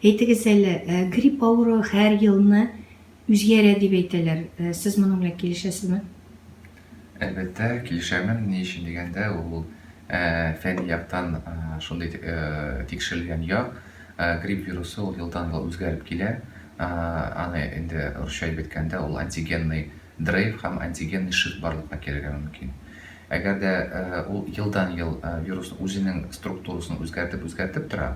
Әйтегез әле, грипп авыруы һәр елны үзгәрә дип әйтәләр. Сез моның белән килешәсезме? Әлбәттә, килешәмен. Ни өчен дигәндә, ул фәнни яктан шундый тикшерелгән як. Грипп вирусы ул елдан-ел үзгәреп килә. Аны инде русча әйтеп әйткәндә, ул антигенный дрейф һәм антигенный shift барлыкка килергә мөмкин. Әгәр дә ул елдан-ел вирус үзенең структурасын үзгәртеп-үзгәртеп тора,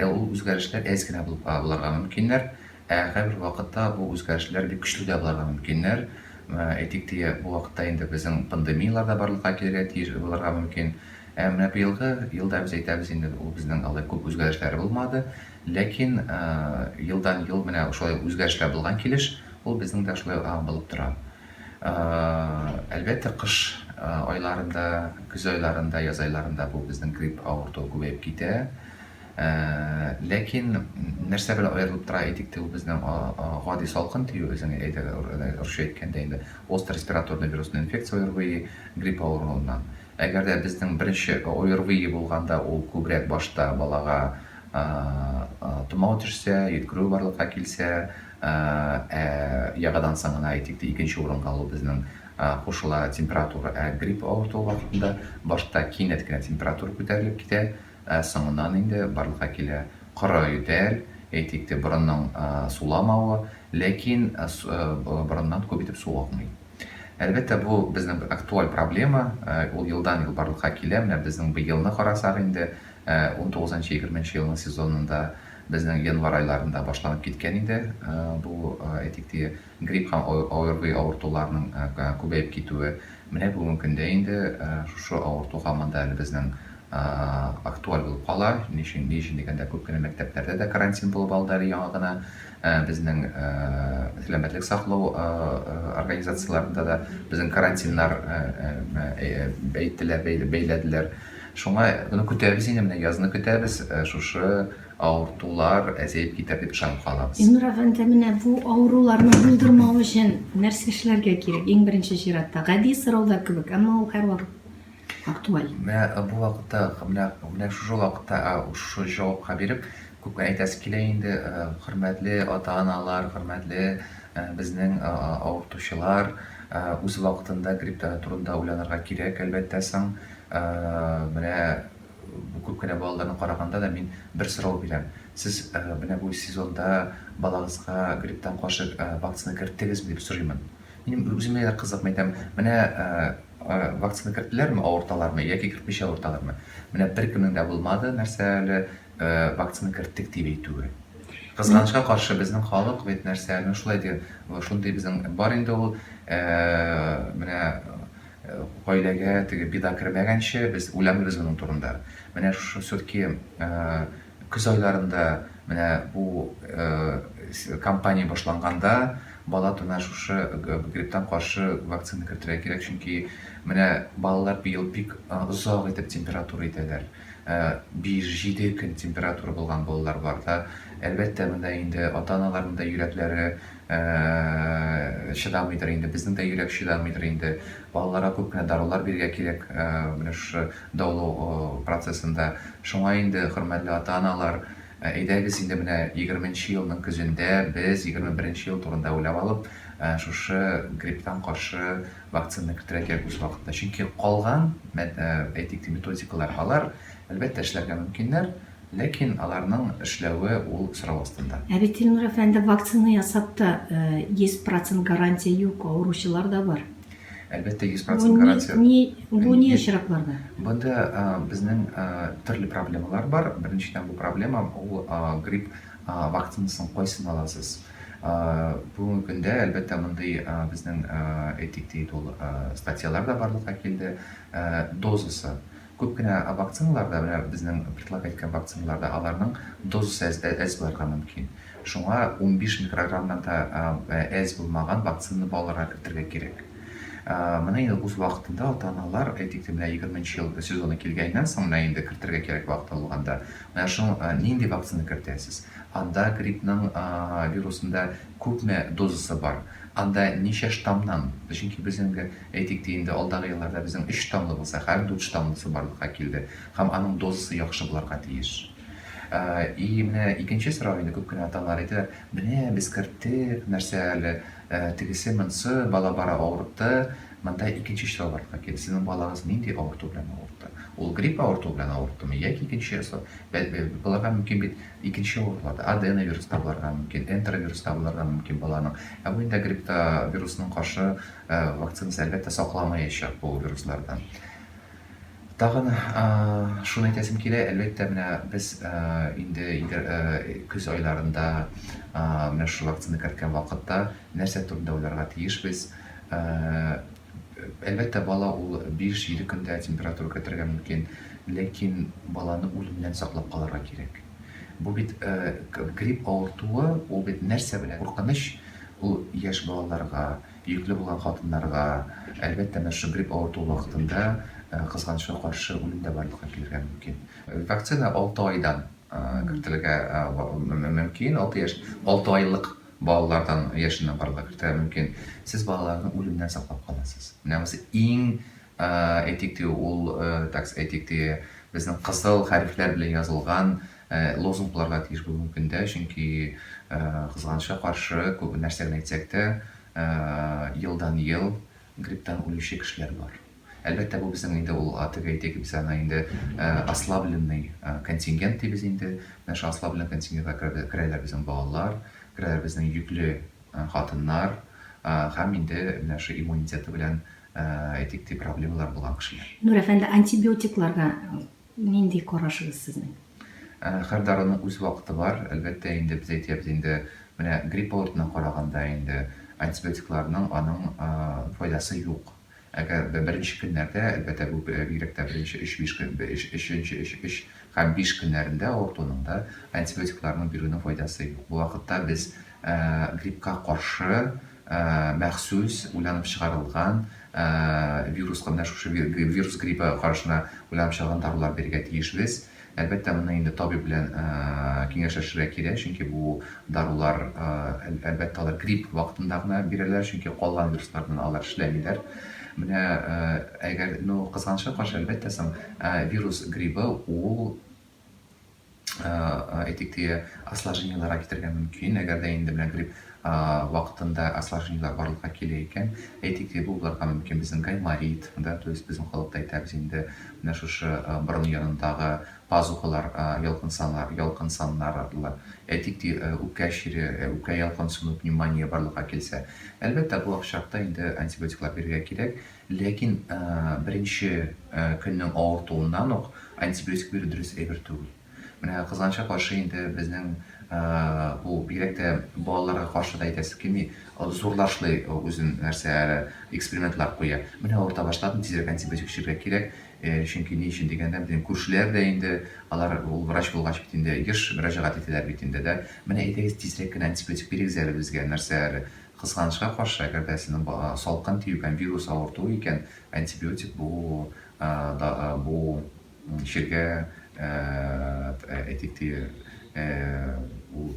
ул үзгәрешләр әз генә булырга мөмкиннәр, ә кайбер вакытта бу үзгәрешләр бик көчле дә булырга мөмкиннәр. Әйтик, теге бу вакытта инде безнең пандемияләр дә барлыкка килергә тиеш булырга мөмкин. Ә менә быелгы елда без әйтәбез инде, ул безнең алай күп үзгәрешләр булмады, ләкин елдан-ел менә шулай үзгәрешләр булган килеш, ул безнең дә шулай булып тора. Әлбәттә, кыш айларында, көз айларында, яз айларында бу безнең грипп авыртуы күбәеп китә. Ләкин нәрсә белән аерылып тора, әйтик тә, ул безнең гади салкын тию, үзең әйтә, русча әйткәндә инде, остро респираторный вирусная инфекция ОРВИ, грипп авыруыннан. Әгәр дә безнең беренче ОРВИ булганда, ул күбрәк башта балага томау төшсә, йөткерү барлыкка килсә, Ә ягадан соң гына, әйтик тә, икенче урынга ул безнең кушыла температура. Ә грипп авыртуы вакытында башта кинәт кенә температура күтәрелеп китә, ә соңыннан инде барлыкка килә коры ютәл, әйтик тә, борынның суламавы, ләкин борыннан күп итеп су акмый. Әлбәттә, бу безнең актуаль проблема, ул елдан-ел барлыкка килә. Менә безнең быелны карасак инде, унтугызынчы-егерменче елның сезонында безнең январь айларында башланып киткән иде бу, әйтик теге, грипп һәм ОРВИ авыртуларының күбәеп китүе. Менә бүгенге көндә инде шушы авырту һаман да әле безнең актуаль булып кала. Ни өчен, ни өчен дигәндә, күп кенә мәктәпләрдә дә карантин булып алды әле яңа гына. Безнең сәламәтлек саклау организацияләрендә дә безнең карантиннар әйттеләр, бәйләделәр. Шуңа моны көтәбез инде, менә язны көтәбез, шушы авыртулар әзәеп китәр дип ышанып калабыз. Илнур әфәнде, менә бу авыруларны булдырмау өчен нәрсә эшләргә кирәк? Иң беренче чиратта, гади сорау да кебек, әмма ул һәрвакыт актуаль. Менә бу вакытта, менә, менә шушы вакытта шушы җавапка биреп, күп кенә әйтәсе килә инде, хөрмәтле ата-аналар, хөрмәтле безнең авыртучылар, үз вакытында грипп турында уйланырга кирәк, әлбәттә, соң. Менә бу күп кенә балаларны караганда да мин бер сорау бирәм. Сез менә бу сезонда балагызга грипптан каршы вакцина керттегезме дип сорыймын. Минем үземә дә кызык, мин әйтәм, менә вакцина керттеләрме, авырталармы яки кертмичә авырталармы? Менә беркемнең дә булмады нәрсә әле вакцина керттек дип әйтүе. Кызганычка каршы, безнең халык бит нәрсә, ну шулай ди, шундый безнең бар инде ул, менә Гаиләгә теге беда кермәгәнче, без уйламыйбыз моның турында. Менә шушы все-таки көз айларында менә бу кампания башланганда бала туна шушы грипптан каршы вакцина кертергә кирәк, чөнки менә балалар быел бик озак итеп температура итәләр. 5-7 көн температура булган балалар бар да. Әлбәттә, монда инде ата-аналарның да йөрәкләре чыдамыйдыр инде, безнең дә йөрәк чыдамыйдыр инде. Балаларга күп кенә дарулар бирергә кирәк менә шушы дәвалау процессында. Шуңа инде, хөрмәтле ата-аналар, әйдәгез инде менә егерменче елның көзендә без 21 нче ел турында уйлап алып, шушы грипптан каршы вакцинаны кертергә кирәк үз вакытында. Чөнки калган, әйтик, методикалар, алар, әлбәттә, эшләргә мөмкиннәр, ләкин аларның эшләве ул сорау астында. Ә бит, Илнур әфәнде, вакцина ясап та 100% гарантия юк, авыручылар да бар. Әлбәттә, 100% гарантия. Бу ни очракларда? Бында безнең төрле проблемалар бар. Беренчедән, бу проблема ул грипп вакцинасын кайсын аласыз? Бүгенге көндә, әлбәттә, мондый безнең, әйтик, ди, ул статьялар да барлыкка килде. Дозасы. Күп кенә вакциналарда, менә безнең предлагать иткән вакциналарда аларның дозасы әз, әз булырга мөмкин. Шуңа 15 микрограммнан да әз булмаган вакцинаны балаларга кертергә кирәк. Моны инде үз вакытында ата-аналар, әйтик тә, менә 20 нче ел сезоны килгәннән соң, менә инде кертергә кирәк вакыты булганда, менә шул нинди вакцина кертәсез? Анда гриппның вирусында күпме дозасы бар? Анда ничә штаммнан? Чөнки безнең, әйтик тә инде, алдагы елларда безнең өч штаммлы булса, хәзер дүрт штаммлысы барлыкка килде. Һәм аның дозасы яхшы булырга тиеш. И менә икенче сорау инде күп кенә ата-аналар әйтәләр, менә без керттек, нәрсә әле, тегесе монсы, бала бары авыртты. Монда икенче сорау барлыкка килә, сезнең балагыз нинди авырту белән авыртты? Ул грипп авыртуы белән авырттымы яки икенче булырга мөмкин бит икенче авырулар да, аденовирус та булырга мөмкин, энтеровирус та булырга мөмкин баланың. Ә бу инде гриппта вирусның каршы вакцинасы әлбәттә сакламаячак бу вируслардан. Тагын шуны әйтәсем килә, әлбәттә, менә без инде көз айларында менә шушы вакцина керткән вакытта нәрсә турында уйларга тиешбез? Әлбәттә, бала ул 5-7 көндә температура кертергә мөмкин, ләкин баланы үлемнән саклап калырга кирәк. Бу бит грипп авыртуы, ул бит нәрсә белән куркыныч? Ул яшь балаларга, Йөкле булган хатыннарга, әлбәттә, менә шушы грипп авыртуы вакытында, кызганычка каршы, үлем дә барлыкка килергә мөмкин. Вакцина 6 айдан кертелергә мөмкин, 6 яшь, 6 айлык балалардан яшеннән барлыкка кертергә мөмкин. Сез балаларны үлемнән саклап каласыз. Менә монысы иң, әйтик ти, ул, так әйтик ти, безнең кызыл хәрефләр белән язылган лозунг булырга тиеш бүгенге көндә, чөнки, кызганычка каршы, күп нәрсә генә әйтсәк тә, елдан-ел грипптан үлүче кешеләр бар. Әлбәттә, бу безнең инде ул, теге әйтик, без аны инде ослабленный контингент дибез инде. Менә шул ослабленный контингентка керәләр безнең балалар, керәләр безнең йөкле хатыннар һәм инде менә шул иммунитеты белән, әйтик, проблемалар булган кешеләр. Нур әфәнде, антибиотикларга Нинди карашыгыз сезнең? Һәр даруның үз вакыты бар. Әлбәттә инде, без әйтәбез инде, менә грипп авыртуына караганда инде антибиотикларның аның файдасы юк. Әгәр беренче көннәрдә, әлбәттә, бу бигрәк тә беренче өч-биш көн, өченче өч, өч һәм биш көннәрендә авыртуның да антибиотикларның бирүнең файдасы юк. Бу вакытта без гриппка каршы махсус уйланып чыгарылган вируска, менә шушы вирус гриппы каршына уйланып чыгарылган дарулар бирергә тиешбез. Әлбәттә, моны инде табиб белән киңәшләшергә кирәк, чөнки бу дарулар, әлбәттә, алар грипп вакытында гына бирәләр, чөнки калган вируслардан алар эшләмиләр. Менә әгәр, ну, кызганычка каршы, әлбәттә, соң вирус гриппы ул әйтик тия, осложнениеләргә китерергә мөмкин. Әгәр дә инде менә грипп вакытында осложнениеләр барлыкка килә икән, әйтик тия, бу булырга мөмкин безнең гайморит, да, то есть безнең халыкта әйтәбез инде, менә шушы борын янындагы пазухалар, ялкынсаннар, ялкынсаннар, әйтик тия, үпкә чире, үпкә ялкынсыну, пневмония барлыкка килсә. Әлбәттә, бу очракта инде антибиотиклар бирергә кирәк. Ләкин беренче көннең авыртуыннан ук антибиотик бирү дөрес әйбер түгел. Менә кызганычка каршы инде безнең бу бигрәк тә балаларга каршы да әйтәсе килми, зурлар шулай үзен нәрсә экспериментлар куя. Менә авырта башладым, тизрәк антибиотик эчәргә кирәк, чөнки ни өчен дигәндә, безнең күршеләр дә инде алар ул врач булгач бит инде еш мөрәҗәгать итәләр бит инде дә. Менә әйдәгез тизрәк кенә антибиотик бирегез әле безгә, нәрсә әле. Кызганычка каршы, әгәр дә синең салкын тию һәм вирус авыртуы икән, антибиотик бу бу чиргә, әйтик ти, ул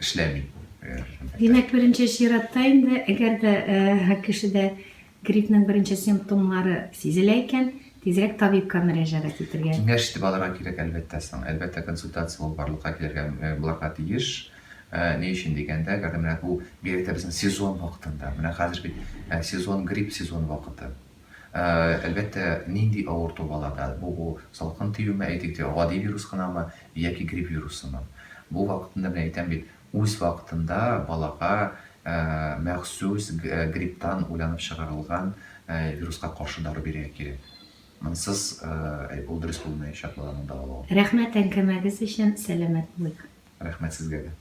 эшләми. Димәк, беренче чиратта инде, әгәр дә кешедә гриппның беренче симптомнары сизелә икән, тизрәк табибка мөрәҗәгать итергә. Киңәш итеп алырга кирәк, әлбәттә, соң. Әлбәттә, консультация ул барлыкка килергә булырга тиеш. Ни өчен дигәндә, әгәр дә менә бу бигрәк тә безнең сезон вакытында, менә хәзер бит сезон, грипп сезон вакыты. Әлбәттә, нинди авырту балада, бу бу салкын тиюме, әйтик тә, гади вирус кынамы яки грипп вирусымы. Бу вакытында менә әйтәм бит, үз вакытында балага махсус грипптан уйланып чыгарылган вируска каршы дару бирергә кирәк. Монсыз ул дөрес булмаячак баланың дәвалавы. Рәхмәт әңгәмәгез өчен, сәламәт булыйк. Рәхмәт сезгә дә.